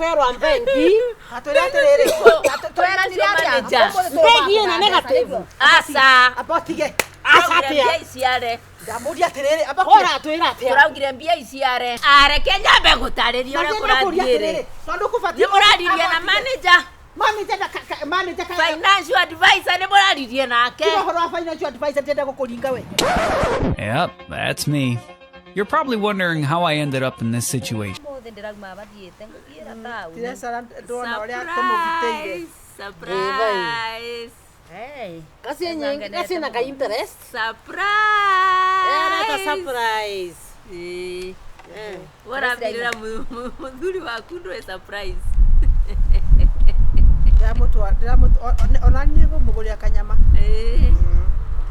twerwa mbengi. Atwĩre atĩrĩrĩ. Tweranire atĩa? Manager. Ũmũthĩ tũgũka Mbengi ĩna kũgaya negative. mbeca, nĩguo? Aca. Amba ũtige. Aca Tũraugire atĩa? mbia iciare. Ndamũria atĩrĩrĩ. Amba Ora twĩra atĩa? Tũraugire mbia iciare. Areke nyambe gũtarĩria ũrĩa kũratiĩ kũrathiĩ. Tondũ kũbatiĩ. Nĩ mũraririe na manager, Manager na manager ka. financial advisor nĩ mũraririe nake. Tiga ũhoro wa financial advisor ndĩrenda gũkũringa we. Yep, that's me. You're probably wondering how I ended up in this situation. Ũmũthĩ ndĩrauma bathiĩte ngũthiĩra taũni. Tirecara ndona ũrĩa tũmũgitĩire. Surprise. Hey. Kasi nyingi, kasi na ka interest. Surprise. Era surprise. Ĩĩ. Ũrambĩrĩra mũthuri waku ndũĩ surprise. Ndĩramũtwara ndĩramũtwara ona niĩ ngũmũgũrĩra kanyama. Ĩĩ.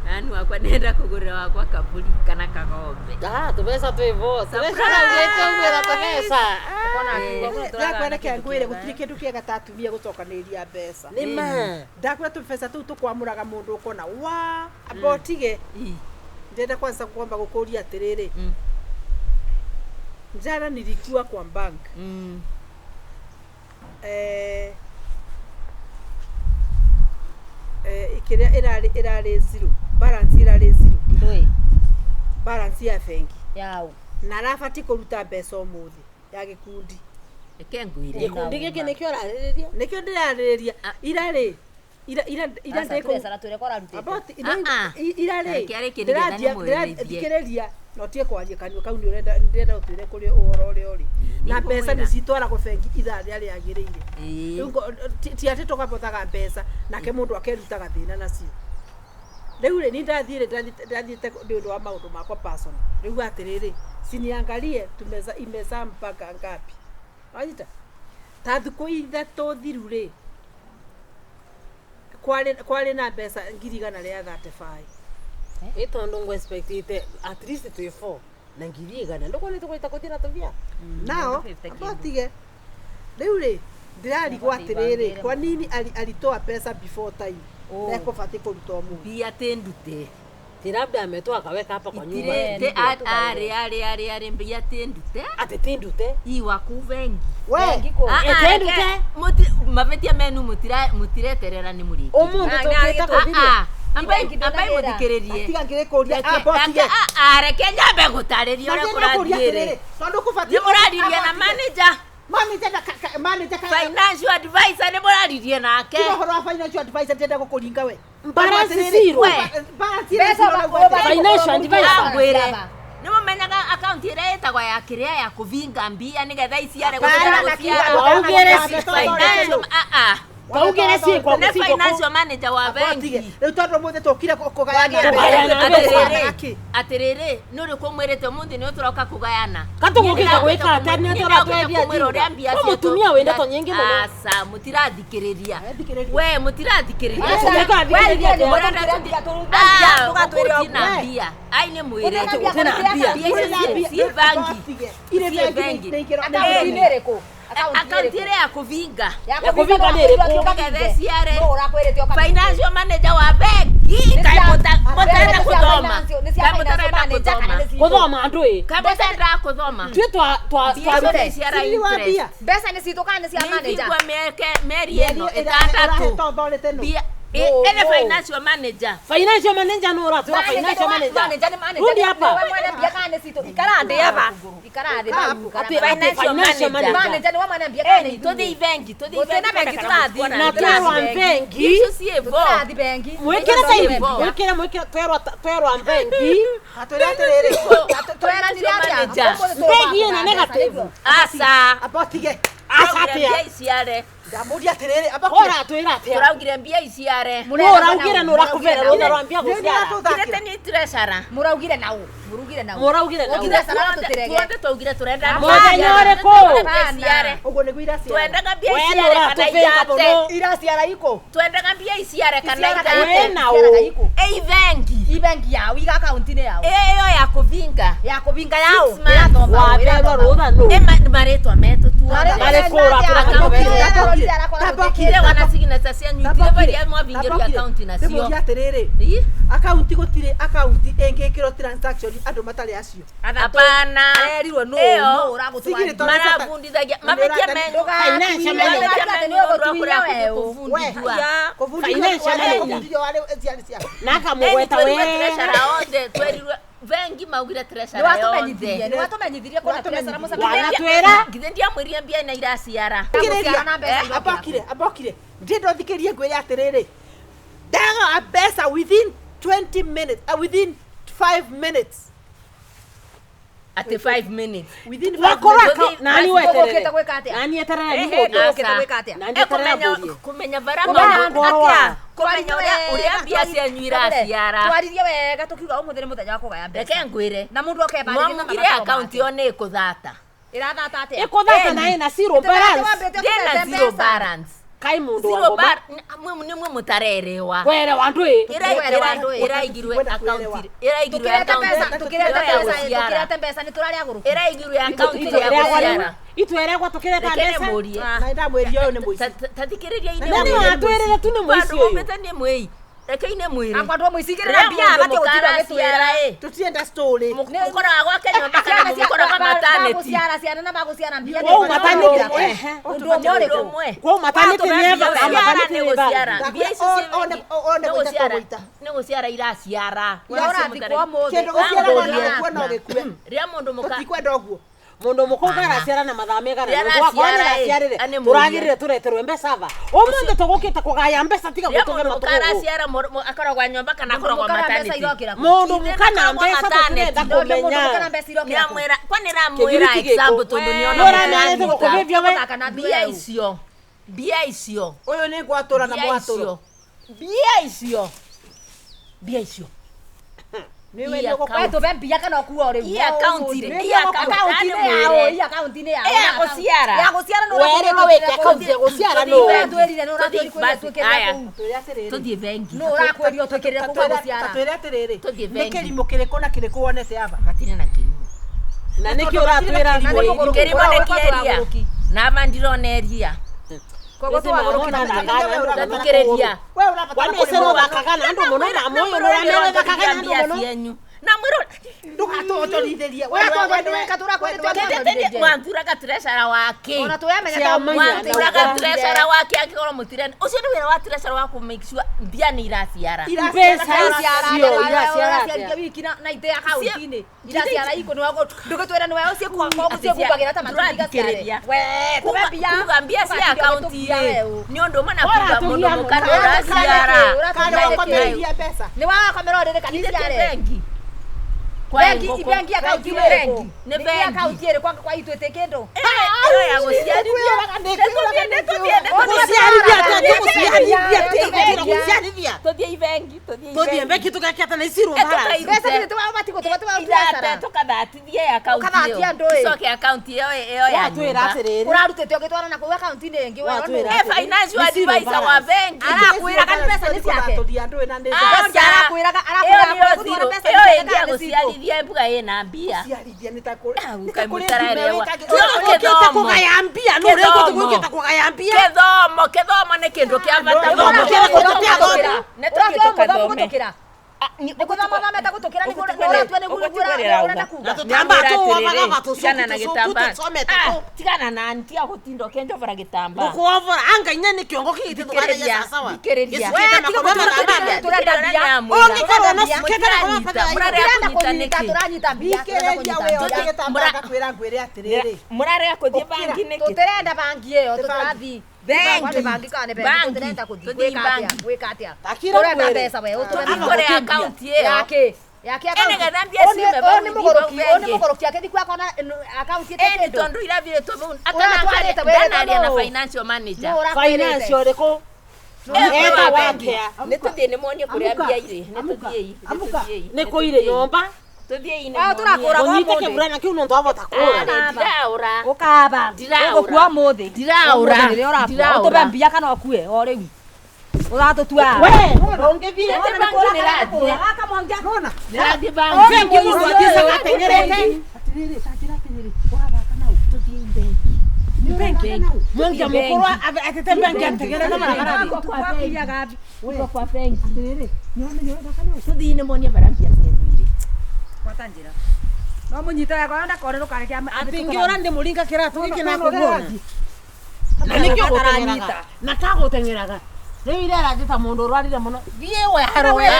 Nani wakwa nenda kũgũrĩra wakwa kaburi kana kagombe. Ah, tũbeca twĩvo. Tũbeca Surprise! tũbeca. Ũkona akiuga ũguo tũragana Ndĩrakwĩra kĩndũ ngwĩre kĩega. gũtirĩ kĩndũ kĩega ta atumia gũcokanĩrĩria mbeca. Nĩ ma. Ndakwĩra tũbeca tũu tũkwamũraga mũndũ ũkona wa amba ũtige. Ĩ. Ndĩrenda kwanza kwamba gũkũria atĩrĩrĩ. Mm. Jana nilikuwa kwa bank. Mm. Eh, kĩrĩa ĩrarĩ ĩrarĩ zero balance ĩrarĩ zero Ndũĩ. balance ya bengi Yau. na arabatiĩ kũruta mbeca ũmũthĩ ya gĩkundi Reke ngwĩre. Gĩkundi gĩkĩ nĩkĩo ũrarĩrĩria? nĩkĩo ndĩrarĩrĩria ira rĩ ira ira ira Aca, ndĩkũ tũrecara twĩre ko ũrarutĩte. About Ah, ah. ira rĩ Reke arĩkie nĩgetha ndĩranjia ndĩmwĩrĩrie. thikĩrĩria na ũtige kwaria kanua kau nĩ ũrenda ndĩrenda ũtwĩre kũrĩ ũhoro ũrĩa ũrĩ na mbeca nĩ citwaragwo bengi ithaa rĩrĩa rĩagĩrĩire Ĩĩ. Rĩu ti atĩ tũgabothaga mbeca nake mũndũ akerutaga thĩna nacio rĩu rĩ ni ndathiĩ ndathiĩte nĩ ũndũ wa maũndũ makwa personal rĩu atĩrĩrĩ siniangalie tumeza imezaa mpaka ngapi wanyita ta thikũ ithatũ thiru rĩ kwarĩ kwarĩ na mbeca ngiri igana rĩa 35 Ĩ tondũ ngũ expectĩte at least twĩ four na ngiri igana ndũkuona tũkũhota kũthiĩ na tũbia nao 50 amba ũtige rĩu rĩ ndĩrarigwo atĩrĩrĩ kwa nini alitoa pesa before time Oh. na ekũbatiĩ kũruta ũmũthĩ Mbia ti ndute. ti labda ametoa akaweka hapa kwa nyumba Itirĩ Nĩ arĩ arĩ arĩ arĩ mbia ti ndute. atĩ ti ndute I waku bengi. we Bengi kũ? Ah, ah, Ete reke- ndute. mavĩtia menu mũtireterera nĩ mũrĩkie. ũmũthĩ Na- tũkĩte na- kũthiria Ah, ah. Ambai Bengi ambai ndũnagĩra. mũthikĩrĩrie. tiga ngĩrĩkũria Reke- amba ũtige reke- ah, ah, reke nyambe gũtarĩria ũrĩa kũrathiĩ rĩ. tondũ kũbatiĩ Nĩ mũraririe na manager, manager na manager ka financial advisor nĩ mũraririe nake. tiga ũhoro wa financial advisor ndĩrenda gũkũringa we Balance zero. We. balance Mbeca ĩrĩ zero ũba- na ũguo ũba- Financial advisor. Ngwĩre. Nĩ mũmenyaga akaunti ĩrĩa ĩtagwo ya kĩrĩa ya kũvinga mbia nĩgetha iciare Hapana, gũciara na gũciara. Waugire Financial- ah, ah. Twaugire ciĩkwa Nĩ financial manager wa Atige. bengi. Rĩu tondũ ũmũthĩ tũkire kũgayana Kũgayana mbeca. Atĩrĩrĩ, atĩrĩrĩ nĩ ũrĩkũ mwĩrĩte ũmũthĩ nĩ tũroka kũgayana Katũgũkĩte gwĩka atĩa nĩ tũratwendia kũmwĩra ũrĩa mbia Kwĩ mũtumia wĩ ndeto nyingĩ mũno. aca mũtirathikĩrĩria we mũtirathikĩrĩria Tũrathikĩrĩria atĩa? Mũrenda Ah, gũtirĩ na mbia ai nĩ mwĩre Gũtirĩ na mbia. Mbia icio ciĩ bangi Irĩ Ciĩ bengi bengi. Akaunti-inĩ ĩrĩkũ? Akaunti ĩrĩa ya kũvinga Ya Ya kũvinga nĩ ĩrĩkũ? Nĩgetha ĩciare. Nũ ũrakwĩrĩte ũkavinge? financial manager wa bengi Nĩ kaĩ cia- mũtarenda Nĩ cia kũthoma financial- nĩ cia kaĩ financial mũtarenda manager kana kũthoma nĩ citũ? Gũthoma andũ ĩ. kaĩ mũtarenda kũthoma Tuĩ twa twa Mbia icio twa nĩ ciara Siri wa interest mbia. Mbeca nĩ citũ kana nĩ cia manager? nĩigua mĩeri ĩno ĩtandatũ mbia No, ene no. financial manager Financial manager nũ ũratwĩra Manager financial nĩ wa- manager. manager nĩ manager, Rudi nĩ- hapa. nĩwe mwene mbia kana nĩ citũ? Ikara thĩ aba. Ikara thĩ bau, ikara Atĩ thĩ. atĩ Financial financial manager. manager. Manager nĩwe mwene mbia kana nĩ Eni, tũthiĩ ithuĩ? bengi tũthiĩ Gũtirĩ na bengi tũrathiĩ. Na Tũrathiĩ twerwa bengi. bengi. icio ciĩ bo Tũrathiĩ bengi. Mwĩkĩre Tũrathiĩ saini. bengi. Mwĩkĩre mwĩkĩre twerwa twerwa bengi. Atwĩre atĩrĩrĩ Tweranire atĩa? Manager. Ũmũthĩ tũgũka Bengi ĩna kũgaya mbeca, negative. nĩguo? aca amba ũtige Aca tũraugire atĩa? mbia iciare ndamũria atĩrĩrĩ amba Ũratwĩra atĩa? tũraugire mbia iciare Nũ ũraugire nũ ũrakũbera rũtha rwa mbia gũciara. kirete nĩ treasurer Mũraugire na ũ? Mũraugire na ũ? Mũraugire na ũ? Mũtire na tũtirege. tuothe twaugire tũrenda Mũthenya ũrĩkũ? mbia iciare ũguo nĩguo iraciara twendaga mbia We nũ iciare kana ũratũbĩnga ithate mũno. Iraciara ikũ? twendaga mbia iciare kana Iciaraga ithate We na Iciaraga ũ? ikũ? ĩ bengi Ibengi yao iga akaunti-inĩ yao. Ĩyo ya kũvinga. Ya kũvinga yao. Six months. Waberwo rũtha nũ. Ĩ marĩtwa metũ tuothe. Marĩ kũra Ire wana signature cianyu itire baria mwavingĩrio akaunti nacio. Ndĩmũrie atĩrĩrĩ, Ĩ? akaunti gũtirĩ akaunti ĩngĩkĩrwo transaction andũ matarĩ acio. Hapana. Arerirwo nũ Ĩyo. nũ ũragũtwara. Marabundithagia mabetia menyu. Financial manager. Mabetia menyu ũndũ wa kũrĩa kũbundithua. Financial manager. Kũbundithio warĩ ciarĩ ciaku. Na akamũgweta Ĩni twerirwe wega. treasurer othe twerirwe bengi maugire treasurer Nĩwatũmenyithirie, yothe. nĩwatũmenyithirie kwĩna treasurer mũcakithia. Wanatwĩra. Githĩ ndiamwĩrire mbia na iraciara. Gũciara na mbeca irokĩra. Abokire, abokire. Ndĩrenda ũthikĩrie ngwĩre atĩrĩrĩ, ndaga mbeca within 20 minutes, within 5 minutes. Atĩ 5 minutes. Within 5 Wakorwo minutes. nani Ũgũkĩte weterere. gwĩka atĩa? Nani eterere Ehe, nĩ ũgũkĩte gwĩka atĩa? Nani eterere Kũmenya mbũrie. kũmenya bara Kũmenya maũndũ atĩa? kũmenya ũrĩa ũrĩa mbia cianyu iraciara. Twaririe wega tũkiuga ũmũthĩ nĩ mũthenya wa kũgaya mbeca. Reke ngwĩre. Na mũndũ oke ebarĩrie na Mwamugire mabataro akaunti make. ĩyo nĩ ĩkũthata. Ĩrathata atĩa? Ĩkũthata na ĩna zero balance. Ndĩna zero balance. Kai mũndũ wa Zero ngoma. balance. Nĩ mwe mũtarerewa. Kwerewa ndũĩ. Kwerewa ndũĩ. Ĩraigirwe Kwenda akaunti ĩraigirwe Tũkĩrete akaunti mbeca, tũkĩrete ĩyo ya mbeca, gũciara. tũkĩrete mbeca nĩ tũrarĩa gũrũki. Ĩraigirwe akaunti ya Itweregwa rĩu. gũciara. Itweregwa tũkĩreta Reke mbeca. ndĩmũrie. Na ndamwĩria ũyũ nĩ mũici. Tathikĩrĩria Na nĩ watwĩrire tu nĩ mũici ũyũ. Andũ nĩ mwĩi. Reke ine mwĩre. Akwa andũ amũicigĩrĩra mbia abatiĩ gũtinda agĩtwĩra. Tũtirenda story. Mũkoraga gwake nyũmba kana mũkoraga maternity. Magũciara ciana na magũciara mbia. Kwau maternity. Ehe. Ũndũ ũmwe ũrĩkũ? Ũmwe. Kwau maternity nĩ bata, Gũciara maternity nĩ nĩ bata. gũciara. Mbia ici One nĩ gũita gũciara. tũgũita. Nĩ gũciara iraciara. Ũrĩa ũrathikwo ũmũthĩ. Kĩndũ gũciara Wambũrie. no gĩkue no gĩkue. Rĩa mũndũ mũka Tũtikwenda ũguo. Mundu mukuru araciara na mathaa megana Rĩrĩa nundu wakwa araciara, nĩraciarire ĩ, nĩ mũrie. turagirire tureterwe mbeca va umuthi tugukite kugaya mbeca tiga Rĩa gutuge mũndũ mũka matugugu araciara akoragwa nyũmba kana akoragwa Mũndũ mũka na mbeca maternity. irokĩra kũ? mundu Ithe muka na ndakoragwo mbeca tutirenda maternity. Ndokĩra mũndũ mũka na kumenya mbeca irokĩra kũ? Nĩramwĩra kwa nĩramwĩra Kĩgiriti gĩkũ. example tondũ nĩona Nĩũramenyete mũranyita. gũkũvĩvia we Gũthaka na Mbia andũ icio. Mbia icio. Ũyũ nĩ ngwatũra na Mbia mwatũro. icio. Mbia icio. Mbia icio. Nĩwe Iya nĩ ũgũkua. We tũbe mbia kana ũkuo rĩu. Iya akaunti rĩ, iya Akaunti-inĩ yao, iya akaunti-inĩ yao. Ĩ ya gũciara. Ya gũciara nĩ werĩrwo wĩke akaunti ya gũciara nũ Ũratwĩrire nĩ ũratwĩrire Basi, twĩkĩrĩre aya. kũu. Twĩre atĩrĩrĩ. Tũthiĩ bengi. Nũ ũrakwĩrio twĩkĩrĩre kũu gwa gũciara. Tatwĩre atĩrĩrĩ. Tũthiĩ Nĩ bengi. kĩrimũ kĩrĩkũ na kĩrĩkũ wonete aba? Matirĩ na kĩrimũ. na nĩkĩ ũratwĩra Na nĩ ngwĩri mũgũrũki. Kĩrimũ nĩ Ũra- kĩeria. ũra- Nama ndirona eria. Koguo tũwagũrũki na Tathikĩrĩria. We ũrabatara kwani ece kũrĩmwo. nũthakaga na andũ mũno na moyo nũramera ũthakaga na andũ Mbia mũno cienyu. Na mwĩrwo Ndũgatũonjorithĩrie. Ũratũonjorithĩria, Mwanturaga treasurer wake. Ona tũramenya Cia ta manya Mwanturaga na treasurer wake angĩkorwo mũtirenda. Ũcio nĩ wĩra wa treasurer wa kũ make sure mbia nĩ iraciara. mbeca icio iraciara atĩa wiki na ite akaunti-inĩ iraciara iko ndũgĩtwĩra nĩwe ũciĩkumbagĩra ta Tũrathikĩrĩria. we tũbe mbia Kuga mbia cia akaunti rĩ nĩ ũndũ ũmwe na kuga Ũratũgia mũndũ mũno. mũka nĩ ũraciara. Kana wakomereirie mbeca. nĩ wakomera ũrĩrĩ Ithe ti kaniciare bengi. Kwa bengi ngũkũ. bengi akaunti Bengi. ĩrĩkũ Nĩ Nĩ bengi. akaunti ĩrĩkũ kwa itũ ĩtĩ kĩndũ Ĩyo ya gũciarithia. gũciarithia atĩa gũciarithia atĩa gũciarithia Tũthiĩ bengi, tũthiĩ tũthiĩ bengi tũgekĩte na zero balance mbeca githĩ tiwa matigo Irate tũkathatithie akaunti Ũkathatia ĩyo. andũ ĩ. Tũcoke akaunti ĩyo ĩyo ya watwĩra nyũmba. atĩrĩrĩ ũrarutĩte ũgĩtwara na kũu akaunti-inĩ ĩngĩ we Watwĩra nũ Ĩ financial Nĩ zero advisor wa balance. bengi. Arakwĩra kana mbeca nĩ ciake. Tũthiĩ andũ ĩ na nĩ Aca. Arakwĩraga Ĩyo arakwĩraga nĩyo kũrĩa zero. mbeca Ĩyo nĩ ĩngĩ ya ciake kana nĩ citũ. gũciarithia mbuga ĩna mbia. ciarithia nĩ ta kũrĩ. Au, nĩ ta kaĩ kũrĩ mũtaraerewa. ndume wĩkagĩra- Kĩo ũkĩte gĩthomo. kũgaya mbia nũ ũrĩa Gĩthomo. ũkĩte kũgaya mbia Gĩthomo, gĩthomo nĩ kĩndũ kĩa bata Gĩthomo mũno. kĩrĩkũ tũtiathomi? Nĩ tũthiĩ Ũratua mũthomo tũkathome. gũtũkĩra. Nĩ gũthoma thomete gũtũkĩra nĩguo ũratua nĩguo ũrenda kuga. Na tũtambaa tũwovaga va Tigana na gĩtambaa. tũcomete Ah, tigana na nti tiga gũtinda ũkĩnjobora gĩtambaa. gũkuovora anga inya nĩ kĩongo kĩgĩte tũkaragia sawa Thikĩrĩria. Gĩcukĩte makoma matambaa Tũrenda mbia. Ũngĩkorwo no cukĩte makoma Mũtiranyita, matambaa mũrarega Tũrenda kũnyita kũnyita nĩkĩ? tũranyita mbia. Tũrenda Thikĩrĩria kũnyita we mbia. ũrĩa gĩtambaa ngakwĩra ngwĩre atĩrĩrĩ. Mũrarega kũthiĩ bangi nĩkĩ? Tũtirenda bangi ĩyo tũtirathi. Bengi. Kwani bangi kana nĩ bengi Bangi. tũtirenda kũthiĩ Tũthiĩ gwĩka atĩa bangi. gwĩka atĩa. Takira Tũrenda ngwĩre. mbeca we ũtũhe Tũthiĩ mbia. kũrĩ akaunti ĩyo. Yake. Yake Ĩ nĩgetha mbia Ũyũ ciume nĩ bau ũyũ nĩ ithiĩ mũgũrũki, bau ũyũ nĩ bengi. mũgũrũki akĩthiĩ kwa akona akaunti ĩtĩ Ĩni kĩndũ. tondũ irathirĩtwo bau Ũratwarĩte wĩrĩte ndanaria na nũũ? financial manager. Nũ ũrakwĩrĩte? financial rĩkũ Ĩyo eta wa bengi. wakĩa Nĩ tũthiĩ nĩmuonie kũrĩa Amuka. mbia irĩ. Nĩ Amuka. tũthiĩi. Nĩ Amuka. tũthiĩi. nĩ kũirĩ nyũmba Tũthiĩi Ah, tũrakũra ũnyite ũmũthĩ. kĩburana kĩu no twavota kũra Ndiraũra. Ũkaba. Ndiraũra. Ũgũkua ũmũthĩ. Ndiraũra. Ũmũthĩ nĩrĩo ũrakua. Ndiraũra. Ũtũme mbia kana ũkue o rĩu. Ũratũtua. We, ndũngĩthiĩ. Nona. Ndĩrathiĩ bangi. Bengi mũndũ athiĩcaga ateng'erete. Atirĩrĩ, ta njĩra atĩrĩrĩ, ũrathaka nau? Tũthiĩ bengi. Bengi. Mwangi mũkũrũ atĩte bengi ateng'erete barabara-inĩ. Kwa bengi. Atĩrĩrĩ, nĩwamenya ũrathaka nau? Tũthiĩ nĩ monie barĩa mbia cianyu irĩ. Gwata njĩra. No mũnyite wega ona ndakore ndũkareke Atĩ ngĩũra ndĩmũringa kĩratũ gĩkĩ na Nona ũrĩa kũguona. ũrathiĩ. Na nĩkĩo Ataranyita. gũteng'eraga. Na kagũteng'eraga. Rĩu ira aranjĩta mũndũ ũrwarire mũno. Thiĩ we harũe. Nĩ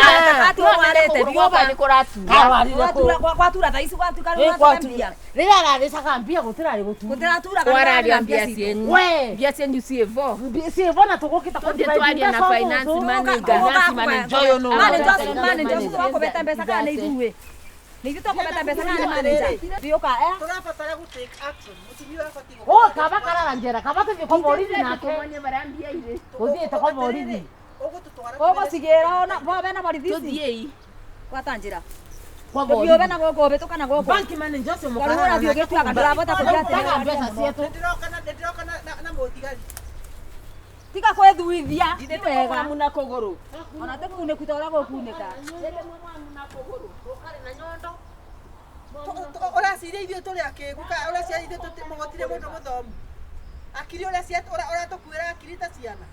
kũratura. Karwarire kũ? Gwatura thaa ici gwatuĩka Ĩ, rĩu gwatura. mbia. Rĩrĩa ararĩcaga mbia gũtirarĩ gũtura. Gũtiratura Kwararia mbia cienyu. We. Mbia cienyu ciĩ vo. Ciĩvo na tũgũkĩta Tũthiĩ twarie na finance manager. Finance manager ũyũ nũ. Manager ũcio wakũbeta mbeca kana nĩ ithuĩ? Nĩ ithuĩ tũkũbeta mbeca kana nĩ manager? Thiũka eh. Tũrabatara gũ take action. Mũtumia ũyũ abatiĩ O kaba karara njera, kaba tũthiĩ kwa borithi nake. Tũmonie barĩa mbia irĩ. Gũthiĩte kwa borithi. Ũgũtũtwara Ũgũcigĩra ona bo bena borithi ici. Tũthiĩi. Gwata njĩra. Kwa Tũthiĩ borithi. bena gũkũ ũhĩtũka na gũkũ. Banki manager ũcio Tondũ mũkarara ũrathiĩ nake ũgĩtuaga ndũrabota kũgĩa Ũrutaga atĩrĩrĩ. mbeca cietũ. Nĩndĩroka na mũthigari. Tiga kwĩthuithia. Nĩ wega. Muna kũgũrũ. Ona ti kunĩku ta ũrĩa gũkunĩka. Ũraciria ithuĩ tũrĩ akĩgu kana ũraciria ithuĩ mũgũtirĩ mũndũ mũthomu? Akiri ũratũkuĩra akiri ta ciana.